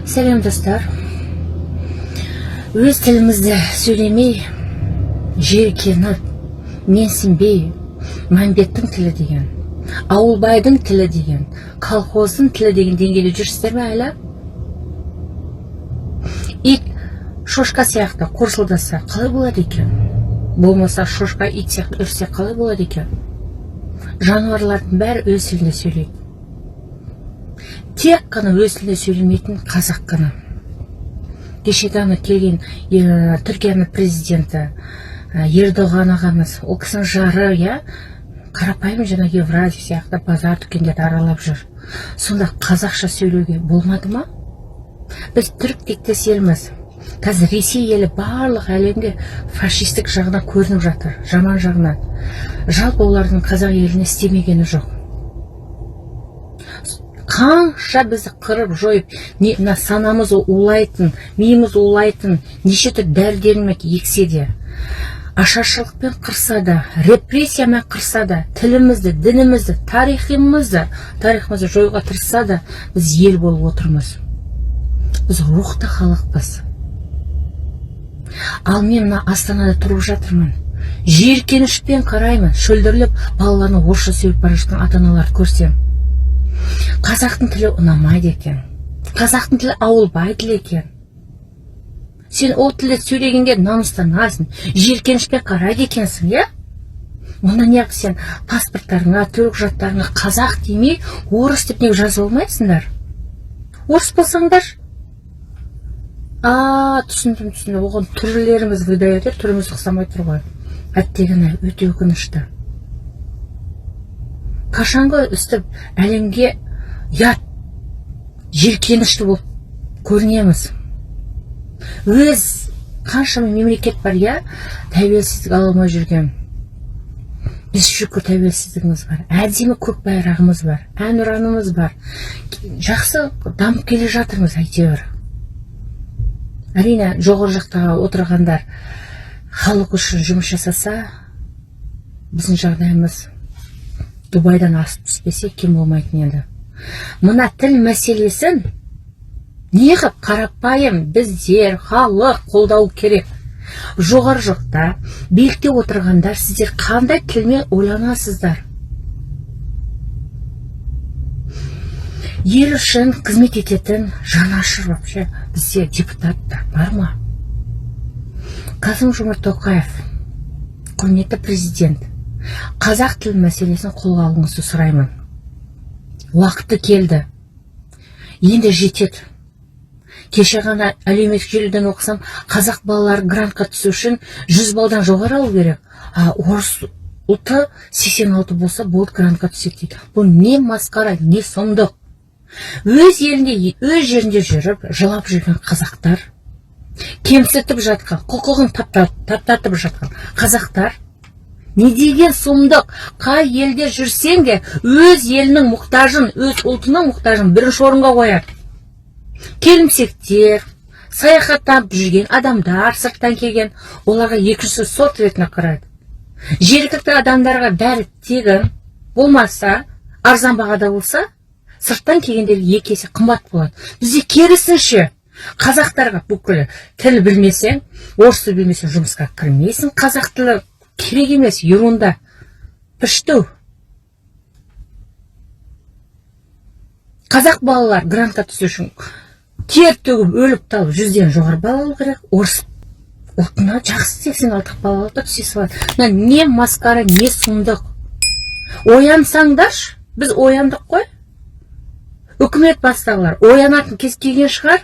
Сәлем, достар! Өз тілімізді сөйлемей, жиіркеніп, менсінбей, Мәмбеттің тілі деген, Ауылбайдың тілі деген, колхоздың тілі деген деңгейде жүрсіздер ме әлі? Ит шошқа сияқты қорсылдаса, қалай болады екен? Болмаса шошқа ит сияқты үрсе, қалай болады екен? Жануарлардың бәрі өз тілінде сөйлейді. Тек қана өз тілінде сөйлемейтін қазақ қана. Кеше ғана келген Түркияның президенті Ердоған ағамыз, ол кісінің жары, иә, қарапайым жаңағы Евразия сияқты базар, дүкендерді аралап жүр. Сонда қазақша сөйлеуге болмады ма? Біз түрік тектес елміз. Қазір Ресей елі барлық әлемге фашистік жағынан көрініп жатыр, жаман жағынан. Жалпы олардың қазақ еліне істемегені жоқ. Қанша бізді қырып жойып, не мына санамыз улайтын, миымыз улайтын неше түрлі дәрі дәрмек ексе де, ашаршылықпен қырса да, репрессиямен қырса да, тілімізді, дінімізді, тарихымызды жоюға тырысса да, біз ел болып отырмыз. Біз рухты халықпыз. Ал мен мына Астанада тұрып жатырмын, жиіркенішпен қараймын шөлдірлеп балаларына орысша сөйлеп бара жатқан ата аналарды көрсем. Қазақтың тілі ұнамайды екен, қазақтың тілі ауылбай тілі екен. Сен ол тілде сөйлегенге намыстанасың, жиіркенішпен қарайды екенсің, иә? Онда неғып сен паспорттарыңа, төлқұжаттарыңа қазақ демей, орыс деп неге жазып алмайсыңдар, орыс болсаңдар? А, түсіндім, түсіндім, оған түрлеріміз выдает, түріміз ұқсамай тұр ғой. Әттеген-ай, өте өкінішті. Қашанғы өстіп әлемге ұят, жиіркенішті болып көрінеміз? Өз қаншама мемлекет бар, иә, тәуелсіздік ала алмай жүрген. Біз, шүкір, тәуелсіздігіміз бар, әдемі көк байрағымыз бар, әнұранымыз бар, жақсы дамып келе жатырмыз әйтеуір. Әрине, жоғары жақта отырғандар халық үшін жұмыс жасаса, біздің жағдайымыз Дубайдан асып түспесе, кем болмайтын еді. Мына тіл мәселесін неғып қарапайым біздер, халық қолдау керек? Жоғары жақта, билікте отырғандар, сіздер қандай тілмен ойланасыздар? Ел үшін қызмет ететін жанашыр вообще бізде депутаттар бар ма? Қасым Жомарт Тоқаев, құрметті президент, қазақ тіл мәселесін қолға алуыңызды сұраймын. Уақыты келді, енді жетеді. Кеше ғана әлеуметтік желіден оқысам, қазақ балалары грантқа түсу үшін 100 балдан жоғары алу керек, а орыс ұлты 86 болса болды, грантқа түседі дейді. Бұл не масқара, не сұмдық? Өз елінде, өз жерінде жүріп жылап жүрген қазақтар, кемсітіп жатқан, құқығын таптатып жатқан қазақтар, не деген сұмдық? Қай елде жүрсең де, өз елінің мұқтажын, өз ұлтының мұқтажын бірінші орынға қояды. Келімсектер, саяхаттап жүрген адамдар, сырттан келген, оларға екінші сорт ретінде қарайды. Жергілікті адамдарға бәрі тегін, болмаса арзан бағада болса, сырттан келгендерге екі есе қымбат болады. Бізде керісінше: қазақтарға бүкіл тіл білмесең, орыс тіл білмесең, жұмысқа кірмейсің, қазақ тілі керек емес, ерунда, пішту. Қазақ балалар грантқа түсу үшін тер төгіп, өліп талып 100-ден жоғары балл алу керек. Орыс ұлтына жақсы, 86 балл алып та түсе салады. Мына не масқара, не сұмдық? Оянсаңдаршы! Біз ояндық қой. Үкімет бастағылар, оянатын кез келген шығар.